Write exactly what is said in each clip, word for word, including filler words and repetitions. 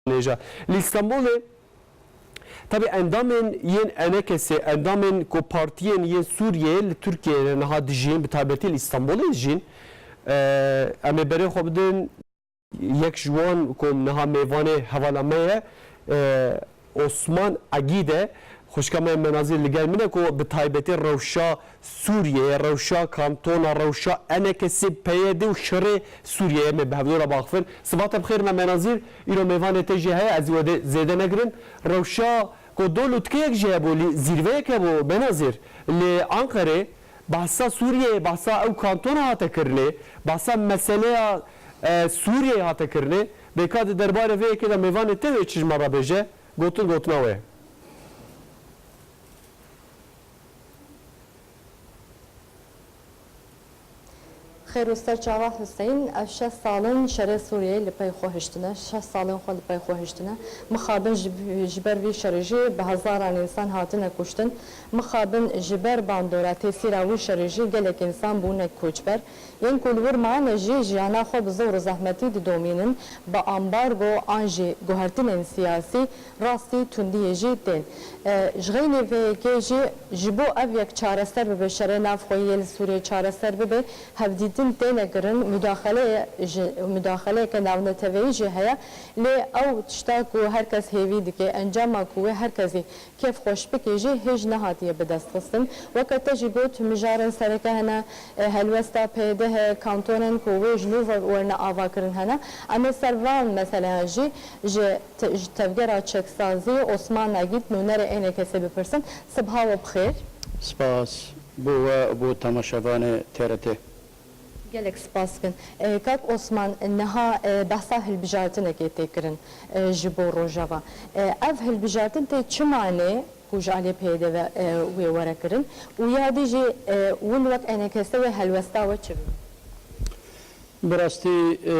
nêja. Li Îstanbulê, tabî endamên yên E N K S'ê, endamên ku partiyên yên Sûriyeyê li Tirkiyeyê niha dijîn, bi taybetî li Îstanbulê dijîn. E, em ê berê xwe bidin yek ji wan ku niha mêvanê hevala me ye, e, Osman Egîd e. Xwişka me Menazîr li gel min e ku bi taybetî rewşa Sûriyeyê, rewşa kantona, rewşa E N K S'ê, P Y D û şerê Sûriyeyê me bi hevdû re biaxivin. Siba te bi xêr me Menazîr, îro mêvanê te jî heye, ez wê de zêde negirim. Rewşa ku do lûtkeyek jî hebû, lî zîrveyek hebû Menazîr li Anqerê, behsa Sûriyeyê, behsa ew kantona hate kirinê, behsa meseleya, e, Sûriyeyê hate kirinê. Bê ka di derbarê vê yekê de mêvanê te wê çi ji me re bêje, gotin gotina wê ye. Xêr û ser çava Huseyîn, ev şeş sal in şerê Sûriyeyê li pey xwe hiştine, şeş sal in xwe li pey xwe hiştine. Mixabin ji, ji ber vî şerê jî bi hezaran însan hatine kuştin. Mixabin ji ber bandora tesîra wî şerê jî gelek însan bûne koçber. Yên ku li wir mane jî jiyana xwe bi zor û zehmetî didomînin, bi ambargo an jî guhertinên siyasî rastî tundiyê jî tên. E, ji xeynê vê yekê jî ji bo ev yek çareser bibe, şerê navxweyî yê li Sûriyê çareser bibe, hevdîtin têne kirin, mudaxeleye ji, mudaxeleyeke navneteweyî jî heye. Lê ew tişta ku her kes hêvî dike, encama ku wê her kesî kêfxweş bike jî hêj nehatiye bidestxistin. Weke te jî got, mijarên sereke hene, e, helwesta P Y D heye, kantonên ku wê ji nû ve werine avakirin hene. Em ê ser van meseleyan jî ji te-, ji tevgera çeksazî Osman Egîd, nûnerê E N K S'ê bipirsin. Sibaha we bi xêr. Spas bo we û bo temaşevanê T R T. Gelek spas dikin. E, kak Osman, niha, e, behsa hilbijartinekê tê kirin, e, ji bo Rojava. E, ev hilbijartin tê çi manê ku ji aliyê P Y D ve, e, wê were kirin û ya dî jî, e, win wek E N K S wê helwesta we çi bû? Bi rastî, e,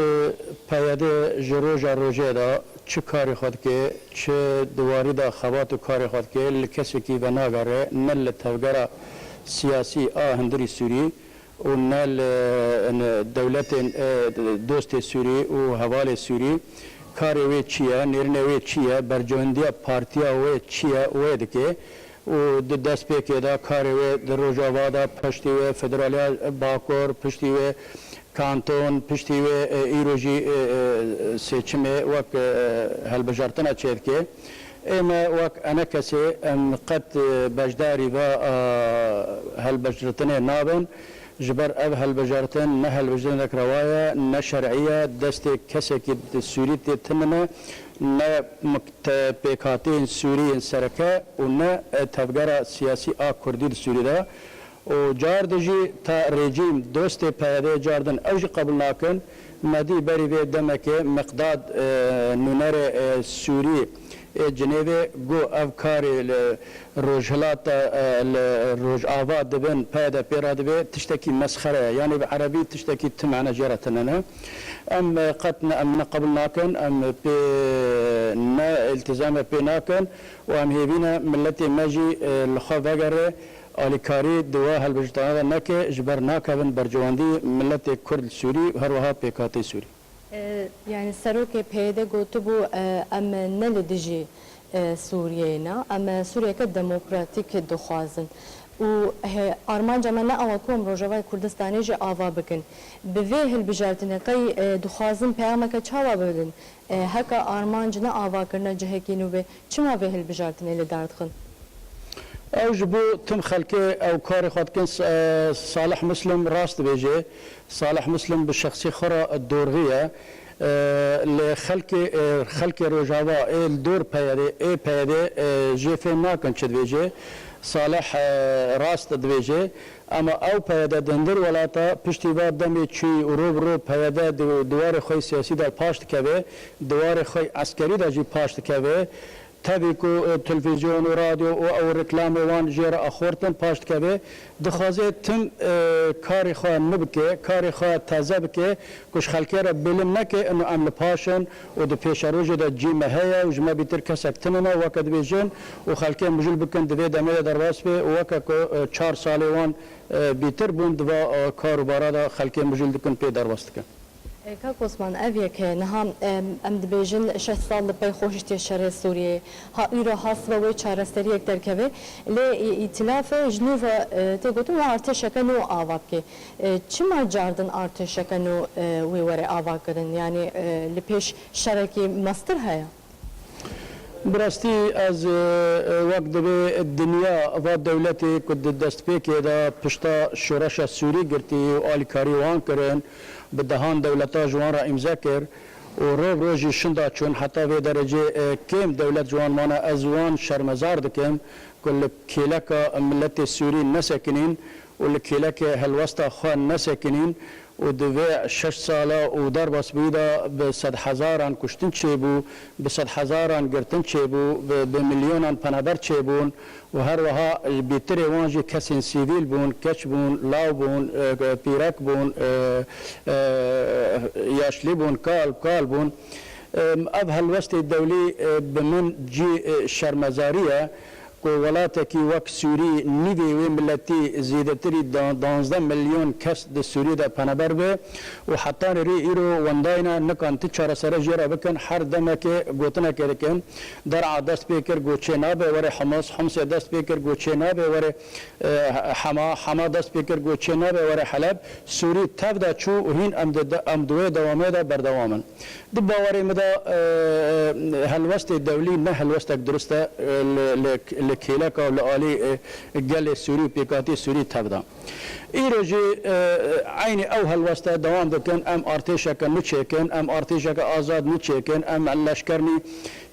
P Y D ji roja rojê de çi karê xwe dike, çi di warî de xebat û karê xwe dike, li kesekî venagere, ne li tevgera siyasî a hundirî Sûrî û ne li, e, dewletên, e, dostê Sûrî û hevalê Sûrî. Karê wê çi ye, nêrînê wê çi ye, berjewendiya partiya wê çi ye, wê dike. Û di destpêkê de karê wê di Rojava de, piştî wê Federaliya Bakur, piştî wê kanton, piştî wê, e, îro jî, e, e, seçimê wek, e, helbijartina çêdikê. Ê me wek E N K S'ê em qet, e, beşdarî va, e, helbijartinê nabin. Ji ber ev helbijartin ne helbijartinek rewa ye, ne şer'î ye, destê kesekî di Sûrî tê tune ne, ne mik-, te-, pêkhateyên Sûrî yên sereke û ne, e, tevgera siyasî a Kurdî di Sûrî de. Û car di jî ta rejîm dostê P Y D'yê car din ew jî qebûl nakin. Me dî berî vê demekê Miqdad, e, nûnerê, e, Sûrî ê Cinêvê got ev karê li Rojhilata, e, li Rojava dibin, P Y D pê re dibe, tiştekî mesxere ye. Yanî bi erebî tiştekî tim hene jê re tune ne. Em, e, qet ne, em ne qebûl nakin, em pê ne îltizame pê nakin û em hêvî ne miletê me jî, e, li xwe vegere, alîkarî di we helbijtana de neke, ji ber nakevin berjewendî miletê Kurd Sûrî, her wiha pêkhateyê Sûrî. E, yanî serokê P Y D gotibû, e, em ne li dijî, e, Sûriyeyê ne, em, e, Sûriyeke demokratîk dixwazin. Û, he, armanca me ne ew e ku em Rojavayê Kurdistanê jî ava bikin. Bi vê hilbijartinê qey, e, dixwazin peyameke çawa bidin? E, heke armanc ne avakirina cihekî nû be, çima vê hilbijartinê li dar dixin? Ew ji bo tim xelkê ew karê xwe dikin, S-, e, Salih Muslim rast dibêje. Salih Muslim bi şexsî xwe re dorxî ye. E, lê xelkê, e, xelkê Rojava ê li dor P Y D'ê, ê P Y D'ê, e, jê fêm nakin çi dibêje. Salih, e, rast dibêje. Ema ew P Y D di hundir welata piştî va demê çûyî û ro bi ro P Y D di, di warê xwe yê siyasî de paş dikeve, di warê xwe yê eskerî de jî paş dikeve. Tevî ku, e, televîzyon û radyo û ew reklamê wan jê re axortin paş dikeve, dixwaze tim, e, karê xwe nû bike, karê xwe teze bike, ku ji xelkê re bêlim neke, ino em li paş in û di pêşerojê de cî me heye û ji me bîtir kesek tune ne, weke dibêjin û xelkê mijûl bikin, di vê demê de derbas be û weke ku, e, çar salê wan, e, bîtir bûn, di va, e, kar û bara de xelkê mijûl dikin, pê derbas dikin. E, Kak Osman, ev yek e. Niha, em, em dibêjin şeş sal li pey xweşîtiye şerê Sûriyeyê. Ha îro hasibe wê çareseriyek derkeve. Lê î-, îtilafê ji nû ve, e, tê gotin wê artêşeke nû ava bike. E, çima cardin artêşeke nû, e, wê were ava kirin? Yanî, e, li pêş şerekî mestir heye? Bi rastî ez, e, e, wek divê dinya va dewletê ku di destpêkê de pişta şoreşa Sûrî girtî û alîkarî wan kirin, bi dehan dewleta ji wan re îmze kir û rov roj jî şinda çûn, heta vê derecê, e, kêm dewlet ji wan mane. Ez wan şermezar dikim ku li kêleka miletê Sûrî nesekinîn û li kêlekê helwesta xwe nesekinîn û di vê şeş sala û derbasbûyî de bi sedhezaran kuştin çêbû, bi sedhezaran girtin çêbû, bi, bi milyonan penaber çêbûn û her wiha bîtirê wan jî kesên sivîl bûn, keç bûn, law bûn, e, pîrek bûn, e, e, yaşlî bûn, kal, kal bûn. E, ev helwestê dewlî, e, bi min cî, e, şermezarî ye. Ku welatekî wek Sûrî nîvê wê miletî zêdetirî da-, danzdeh milyon kes di Sûrî de penaber be û heta nêrê îro wendayne nikan ti çaresere jê re bikin, her demekê gotinekê dikin. Der'a dest pê kir got çê nabe were Hims, Himsê dest pê kir got çê nabe were, e, Hema, Hema dest pê kir got çê nabe were Heleb. Sûrî tev de çû û hîn em di, em di wê dewamê de berdewam in. Di bawerê min de, e, e, helwestê dewlî ne helwestek dirust e, e, li, li, li kêleka û li alî, e, gelê Sûrî û pêkhatî Sûrî tev de. Îro jî, e, e, eynî ew helweste dewam dikin, em artêşeke nû çêkin, em artêşeke azad nû çêkin, em leşker nî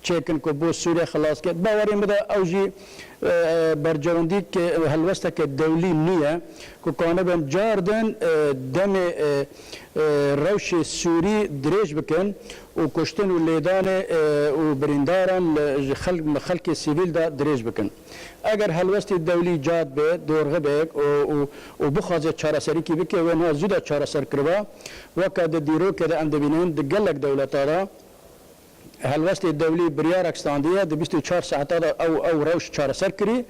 çêkin ku bo Sûriyê xilas ket. Bawerê min de ew jî, e, e, bercewendî ke helwesteke dewlî nîye ku kanibin cardin, e, demê, e, e, rewşê Sûrî dirêj bikin û kuştin û lêdanê, e, û birîndaran li, ji xelk, xelkê sivîl de dirêj bikin. Eger helwestê dewlî cad be, dorxe be û, û, û bixwaze çareserîkî bike, wê niha zû de çareser kiriba. Weke di dîrokê de em dibînin, di gelek dewleta de, helwestê dewlî biryarek standiye, di bîst û çar saeta de ew, ew rewş çareser kirî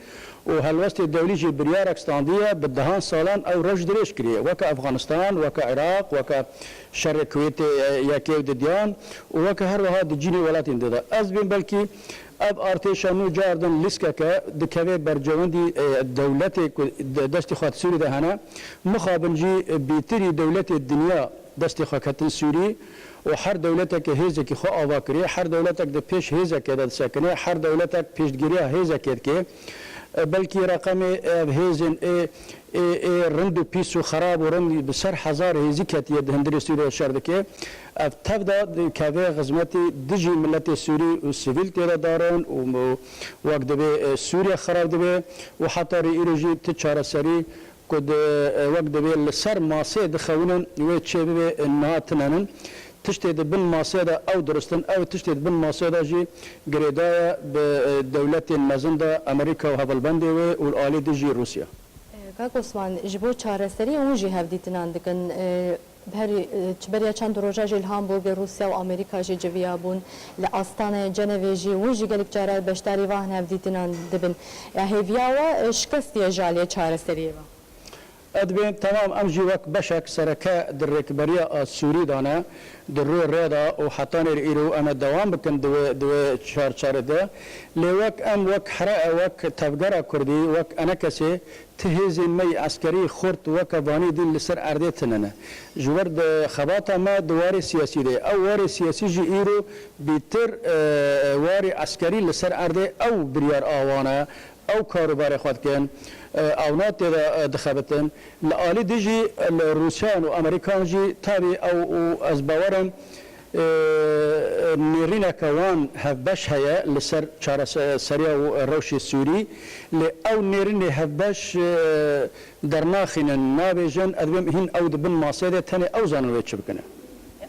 û helwestê dewlî jî biryarek standiye, bi dehan salan ew rewş dirêj kiriye. Weke Efxanistan, weke Iraq, weke şerê Kuwêtê, e, yekê û didiyan û weke her wiha di cînê welatên dide. Ez bêm belkî ev artêşa nû cardin lîskeke dikeve bercewendî, e, dewletê ku de-, destê xwe di Sûrî de hene, mixabin jî, e, bîtirî dewletê dinya destê xwe ketin Sûrî û her dewleteke hêzekî xwe ava kiriye, her dewletek di pêş hêzekê de disekine, her dewletek pêştgiriya hêzekê dike. E, belkî reqemê ev hêzên ê, ê, ê rind û pîs û xerab û rind bi ser hezar hêzî ketiye di hundirê Sûriyê şer dike. Ev tev de dikeve xizmetî dijî miletê Sûrî û sivîl tê de darin û, û wek dibê, e, Sûriye xerab dibe û heta rê îro jî ti çareserî ku di, e, wek divê li ser masê dixewinin, wê çê bibe, e, niha tune nin. Tiştê di bin masê de ew dirust in, ew tiştê di bin masê de jî girêdayî bi, e, dewletên mezin de, Amerîka û hevalbendê wê û li alî din jî Rûsya. E, Kak Osman, ji bo çareseriyê hûn jî hevdîtinan dikin. E, her, e, ji beriya çend roja jî li Hamburgê Rûsya û Amerîka jî civiya bûn. Li Astana Cenevê jî hûn jî gelek cara beşdarî van hevdîtinan dibin. Ya hêviya we, e, şikestiye ji aliyê çareseriyê ve? Ez dibêm temam em jî wek beşek sereke di rêkberiya a Sûrî de ne, di rû rê de û hetanê îro em ê dewam bikin di wê, di wê çarçarê de. Lê wek em, wek here, wek tevgera Kurdî, wek enekesê ti hêzên me yê eskerî xurt weke vanê din li ser erdê tune ne. Ji wir di xebata me di warê siyasî de ye. Ew warê siyasî jî îro bîtir, e, warê eskerî li ser erdê ew biryar awane. Ew karûbarê xwe dikin, e, ewna tê de, e, dixebitin. Li alî din jî, e, li Rûsyan û Amerîkan jî tabî ew û ez bawer im, e, nêrîneke wan hevbeş heye li ser çareseriya û rewşê Sûrî. Lê ew nêrînê hevbeş, e, dernaxînin, nabêjin, ez dibêm hîn ew di bin masê de tenê ew zanin wê çi bikine.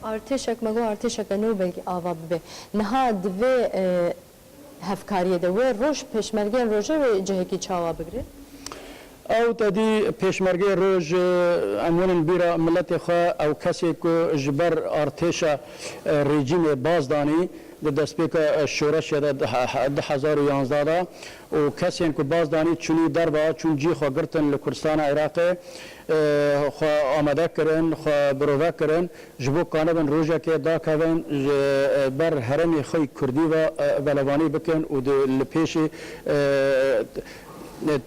Artêşek, me got artêşeke nû belkî ava bibe. Niha divê, e, hevkariyê de wê roj pêşmergeyên rojê wê cihekî çawa bigire? Ew tedî pêşmergeyê roj, e, em winin bîra miletê xwe, ew kesê ku ji ber artêşa, e, rejîmê baz danî, di destpêka, e, şoreşê de, di he-, he-, du hezar û yanzdeh de û kesên ku baz danî çûnî derva, çûn cî xwe girtin li Kurdistana Iraqê, e, xwe amade kirin, xwe birove kirin, ji bo kanibin rojekê dakevin, ji, e, ber herêmê xwe yê Kurdî ve, e, velevanî bikin û di, li pêşî, e,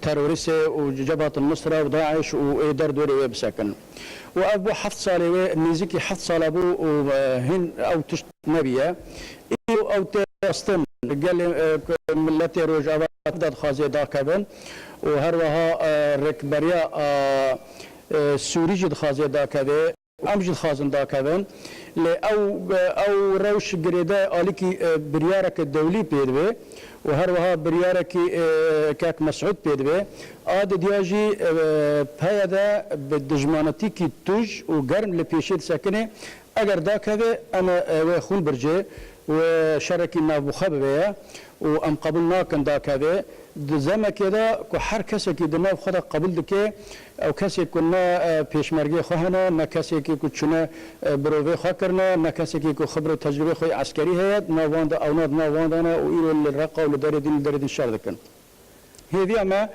terorîstê û Cebatin Nusra û DAIŞ û ê derdorê wê bisekin. Û ev bû heft salê wê, nêzîkî heft sala bû û, e, hîn ew tişt nebîye. Îro ew tê rastin, gelê, e, miletê Rojava de dixwazê dakevin û her wiha, e, rêkberiya, e, e, Sûrî jî dixwazê dakeve. Em jî dixwazin dakevin. Lê ew, ew rewş girêdayî alîkî, e, biryareke dewlî pê dibe û her wiha biryarekî, e, kek Mesûd pê dibe. A didiya jî, e, PYD bi dijmanetîkî tûj û germ li pêşê disekine. Eger dakeve, em ê, e, wê xûn bircê û şerekî navbixwe bibe ye û em qebûl nakin dakeve. Di zemekê de ku her kesekî di nav xwe de qebûl dike, ew kesê ku ne, e, pêşmergê xwe hene, ne kesekî ku çûne, e, birovê xwe kirine, ne kesekî ku xibr û tecrûbê xwe yê eskerî heye, di nav wan de, ew ne di nav wan de ne û îro li Reqa û li derê din, li derê din şer dikin. Hêviya me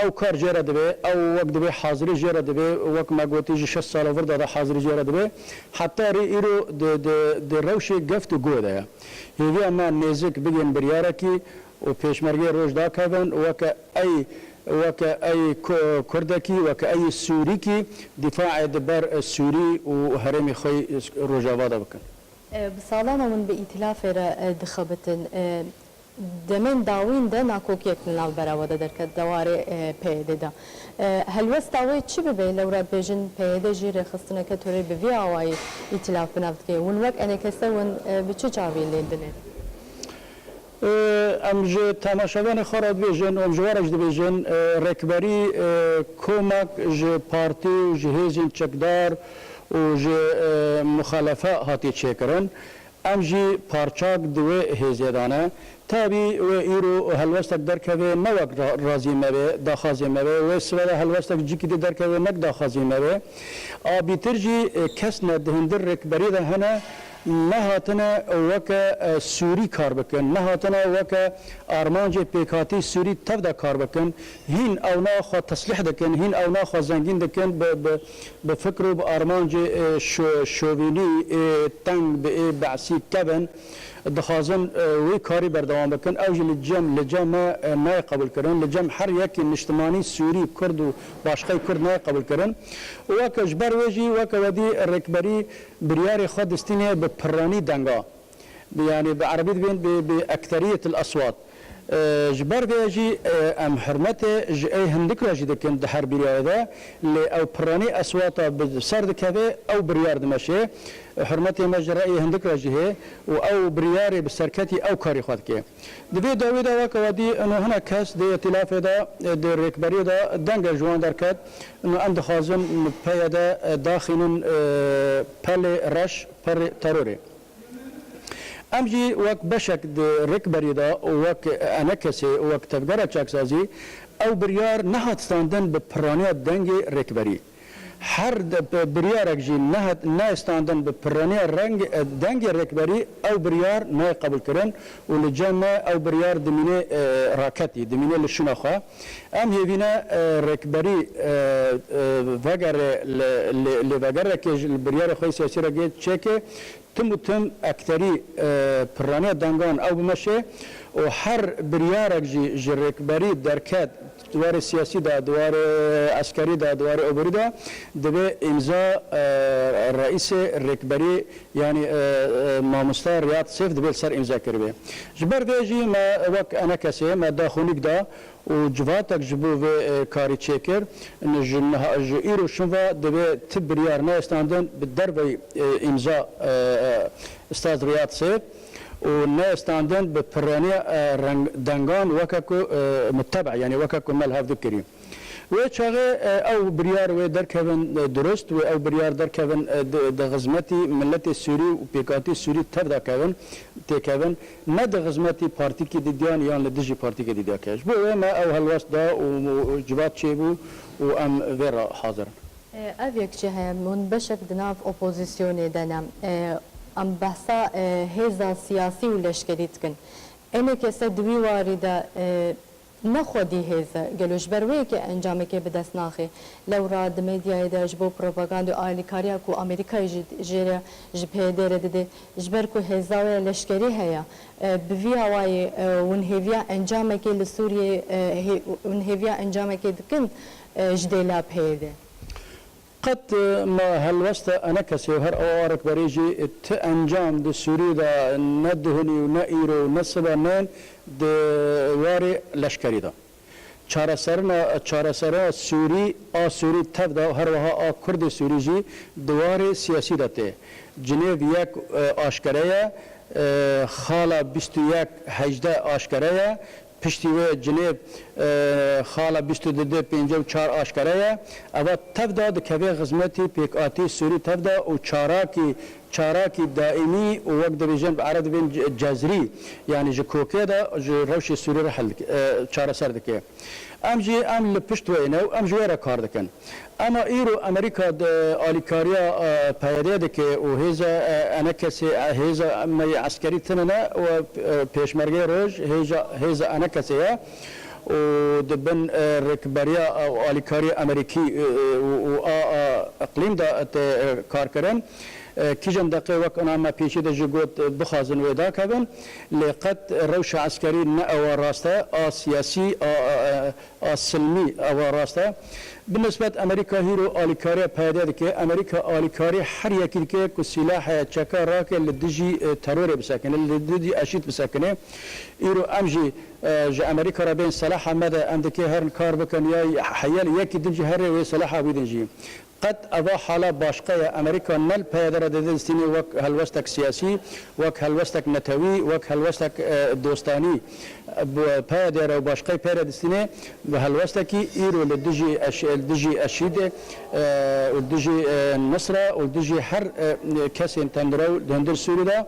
ew kar jê re dibe, ew wek dibe hazirî jê re dibe, wek me gotî ji şeş sala vir de de hazirî jê re dibe. Heta rê îro di, di, di rewşê geft û go de ye. Hêviya me nêzik bigihên biryarekî û pêşmergê roj dakevin, weke ey, weke ey ku-, kurdekî, weke ey sûrîkî dîfaê di ber, e, Sûrî û herêmê xwe yê Rojava de bikin. E, bi salan e hûn bi îtîlafê re, e, dixebitin. E, demên dawîn de nakokiyek li navbera we de derket di warê, e, PYD de. E, helwesta wê çi bibe? Lewra dibêjin PYD jî rêxistineke torê bi vî awayî îtîlaf bi nav dike. Hûn wek enekese hûn, e, bi çi çavî lê dinêrin? E, em ji temaşevanê xwe re dibêjin û em ji we re jî dibêjin, e, rêkberî, e, komek ji partî û ji hêzên çekdar û ji, e, muxalefe hatiye çêkirin. Em jî parçak di wê hêzê de ne. Tabî wê îro helwestek derkeve ne wek ra-, razî me be, daxwazê me be. Wê sibe de helwestek cîkî di derkeve nek daxwazê me be. A bîtir jî, e, kes ne di hundir rêkberî de hene, nehatine weke, e, Sûrî kar bikin, nehatine weke armancê pêkhatî Sûrî tev de kar bikin. Hîn ewna xwe teslîh dikin, hîn ewna xwe zengîn dikin, bi, bi, bi fikr û bi armancê, e, şo-, şovînî, ê teng bi ê be'sî kevin. Dixwazin, e, wê karî berdewam bikin. Ew jî li cem, li cem me, e, nayê qebûlkirin. Li cem her yekî niştimanî Sûrî, Kurd û başqey Kurd nayê qebûlkirin. Û weke ji ber wê jî, weke wedî rêkberî biryarê xwe distîne bi pirranî denga. Bi, yanî bi erebî dibên bi, bi ekseriyetil eswat. E, ji ber vê jî, e, em hurmetê ji ê hindik re jî dikin di her biryarê de, lê ew pirranî eswata bi ser dikeve, ew biryar dimeşe. Hurmetê me ji reyê hindik re jî heye û ew biryarê bi serketî ew karî xwe dike. Di vê dawî de weke we dî ino hinek kes di îtîlafê de, di rêkberiyê de denge ji wan derket. Ino em dixwazin PYD daxînin, e, pelê reş, perê terorê. Em jî wek beşek di rêkberiyê de û wek enekesê û wek tevgera çaksazî ew biryar nehat standin bi pirraniya dengê rêkberî. Her de-, bi-, biryarek jî nehat, nayê standin bi pirraniya reng, e, dengê rêkberî, ew biryar nayê qebûlkirin û li cem me ew biryar dimîne, e, raketî, dimîne li şûna xwe. Em hêvîne, e, rêkberî, e, e, vegere li, li, li vegereke ji, li biryarê xwe yê siyasî re gê çêke, tim û tim ekterî, e, pirraniya dengan ew bimeşe û her biryarek jî ji rêkberî derket, di warê siyasî de, di warê eskerî de, di warê oborî de, divê îmza, e, reîsê rêkberî, yanî, e, e, mamosta Riyad Sêf divê li ser îmza kiribe. Ji ber vê jî me wek enekesê me daxunik da û civatek ji bo vê, e, karî çêkir. Ji niha, ji îro şûn ve divê ti biryar neyê standin bi derveyî, e, îmza, e, e, Ustaz Riyad Sêf û neyê standin bi pirraniya, e, reng, dengan weke ku, e, muttebe'î, yanî weke ku me li hev dikirî. Wê çaxê, e, ew biryar wê derkevin, e, dirust, wê ew biryar derkevin, e, di, di xizmetî miletê Sûrî û pêkhatî Sûrî tev de kevin, têkevin, ne di xizmetî partîkî didiyan yan li dijî partîkê didiya ke. Ji bo wê me ew helwest da û, û civat çêbû û em vê re hazir in. E, ev yek jî heye, hûn beşek di nav opozîsyonê de ne. E, Em behsa, e, hêza siyasî û leşkerî dikin. Enê kese di wî warî de, e, ne xwedî hêz e. Gelo ji ber wê yekê encamekê bi dest naxê? Lewra di medyayê de ji bo propaganda û alîkariya ku Amerîkayê jî jê re, ji P Y D re dide, ji ber ku hêza wê leşkerî heye, e, bi vî awayî, e, hûn hêviya encamekê li Sûriyê, e, hê-, hûn hêviya encamekê dikin, e, ji dêla P Y D? Qet, e, me helwesta enekesê û her awa rikberê jî, e, ti encam di Sûrî de ne duhunî û ne îro û ne sibe nên di warê leşkerî de. Çareserina, çareserina Sûrî, a Sûrî tev de û her wiha a Kurdê Sûrî jî di warê siyasî de tê. Cinêv yek, e, aşkere ye, e, xala bîst û yek hejdeh aşkere ye, piştî wê Cinêv, e, xala bîst û du pêncî û çar aşkere ye. Eva tev de dikeve xizmetî pêkhatî Sûrî tev de û çarakî, çarakî daîmî û wek dibêjin bi ereb dibên ce-, cezrî, yanî ji kokê de ji rewşê Sûrî re hel dik-, e, çareser dike. Em jî em li pişt wê ne û em ji wê re kar dikin. Ema îro Amerîka di alîkariya, e, P Y D dike û hêza, e, enekesê, e, hêza me yê eskerî tune ne û, e, pêşmergeyê roj, hêza, hêza enekesê ye û di bin, e, rêkberiya, e, alîkariya Amerîkî, e, e, û, û a, a iqlîm de tê, e, kar kirin. E, kîjan deqê wek ana me pêşî de jî got, e, bixwazin wê dakevin, lê qet rewşa eskerî ne ewa rast e, a siyasî, a, a, a, a silmî ewa rast e. Bi nisbet Amerîka hîro alîkariya P Y D dike. Amerîka alîkarî her yekî dike ku sîlahê çeka rake li dijî, e, terorê bisekine, li dijî eşîd bisekine. Îro em jî, e, ji Amerîka re bên selaha me de em dike herin kar bikin ya heyel yekî din jî herê wê selaha wî din jî. Qet eva hala başqe ye. Amerîka ne li P Y D re dide distînê wek helwestek siyasî, wek helwestek netewî, wek helwestek, e, dostanî. Bi P Y D re û başqey pê re distînê bi helwestekî îro li dijî eş-, li dijî eşîdê, e, û li dijî, e, Nisra û li dijî her, e, kesên tendrew di hundir Sûrî de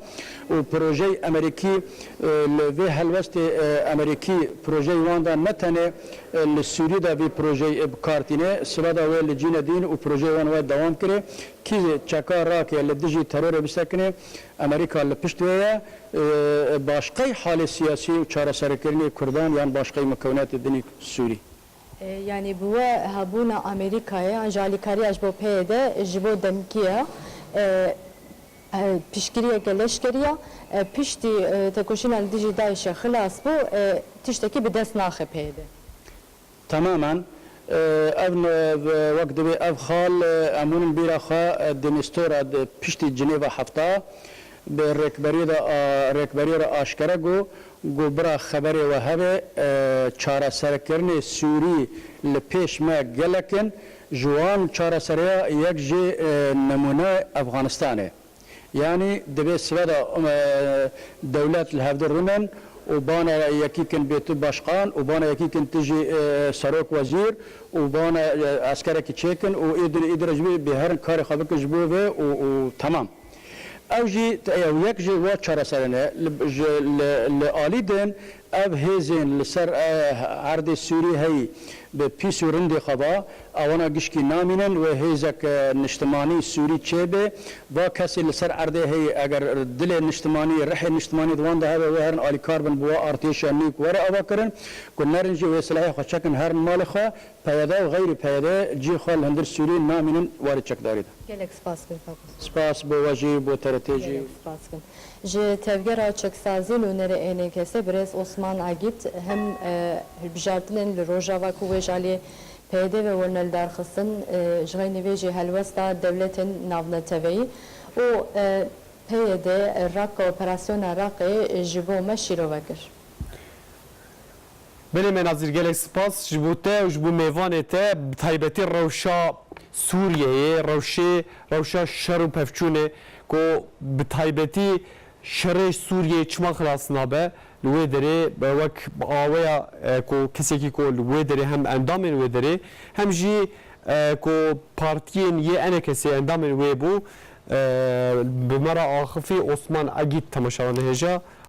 û projeyê Amerîkî, e, li vê helwestê, e, Amerîkî projeyê wan de ne tenê, e, li Sûrî de vî projeyê bi kar tîne, siva de wê li cîne dîn û projeyê wan wê dewam kirê. Kî çeka rake li dijî terorê bisekine, Amerîka li pişt wê ye, e, başqey halê siyasî û çareserkirinê Kurdan yan başqey mukewinetê dinî Sûrî. E, yanî bi we hebûna Amerîkayê an jî alîkariya ji bo P Y D ji bo demkî ye. E, e, piştgiriyeke leşkerî ye. E, piştî, e, tekoşîna li dijî DAIŞê xilas bû, e, tiştekî bi dest naxe P Y D. Temamen. E, ev ne-, wek dibê ev xal, e, em hûnin bîra xwe, e, di Mîstora di piştî Cinêva hefta bi rêkberiyê de, a, rêkberiyê re aşkere got, got bira xeberê we hebe, e, çareserkirinê Sûrî li pêş me gelek in, ji wan çaresereya yek jî, e, nimûne Efxanistanê. Yanî divê sive de, e, dewlet li hevdî rûnin û bana yekî kin bê tu başqan û bana yekî kin tu jî, e, serok wezîr û bana, e, eskerekî çêkin û ê din ê din re jî bê, bê herin karê xwe bikin ji bo vê û, û temam. Ew jî, ew yek jî wa çareserine. Li, ji, li, li alî din ev hêzên li ser, e, erdê Sûrî heyî bi pîs û rindê xwe ba, ewana gişkî namînin, wê hêzek, e, niştimanî Sûrî çêbe. Va kesê li ser erdê heyî, eger dilê niştimanî, rihê niştimanî di wan de hebe, wê herin alîkar bin bi wa artêşa nû ku were avakirin, ku nerin jî wê silahê xwe çekin herin malê xwe. P Y D û xeyrî P Y D cî xwe li hundir Sûrî namînin warê çekdarî de. Gelek spas, Gulfak. Spas bo we jî, bo T R T jî. Gelek spas kim. Ji Tevgera Çeksazî û Nûnerê Ênê Kesê birêz Osman Agît hem, e, hilbijartinên li Rojava ku wê ji alî P Y D ve werine lidarxistin, e, ji xeynî vê jî helwesta dewletên navneteweyî û, e, P Y D Raqqa, operasyona Raqê ji bo me şîrove kir. Belê Menazîr, gelek spas ji bo te û ji bo mêvanê te, bi taybetî rewşa Sûriyeyê, rewşê, rewşa şer û pevçûnê ku bi taybetî şerê Sûriyeyê çima xilas nabe, li wê derê wek aweya, e, ku kesekî ku li wê derê hem endamên wê derê hem jî, e, ku partiyên yê enekesê endamên wê bû, e, bi me re axifî Osman Egît temaşevanê hêja.